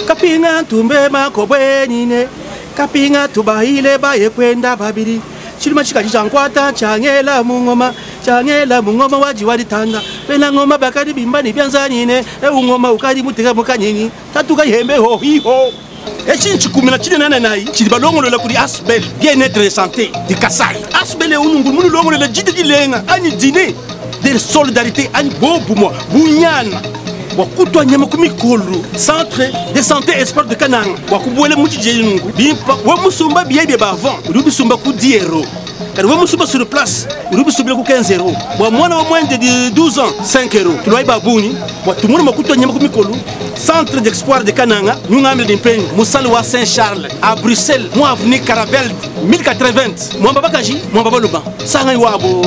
Kapinga ntumbe makobwenine kapinga tubaile baye kwenda babili chilima chikaji chankwata changela mungoma changela mungoma waji walitanga bena ngoma bakali bimba ni byanzanine eungoma ukali muteka mukanyinyi tatuka yembe ho hiho eci nchikumina chine nane nayi chili balongolola kuli asbel bien-être et santé di kasai asbel eunungulu munulongolola jidi dilenga anyi dine de solidarité anyi bobumwa bunyana bua kutua nyama ku mikolo centre de santé espoir de kananga bua kubuela mu tshijeli nunku bimpa we musumba biye bia avant udi ubisumba ku 10 euro kadi we musumba sur place udi ubisumbila ku 15 euro bua mwana wa moins de 12 ans 5 euro tulayi babungi bua tumona mua kutua nyama ku mikolo centre d'espoir de kananga nyungambile dimpenyi musale wa saint charles à bruxelles mu avenue caravelde 1080 mwamba bakaji mwamba baluba sangai wabo.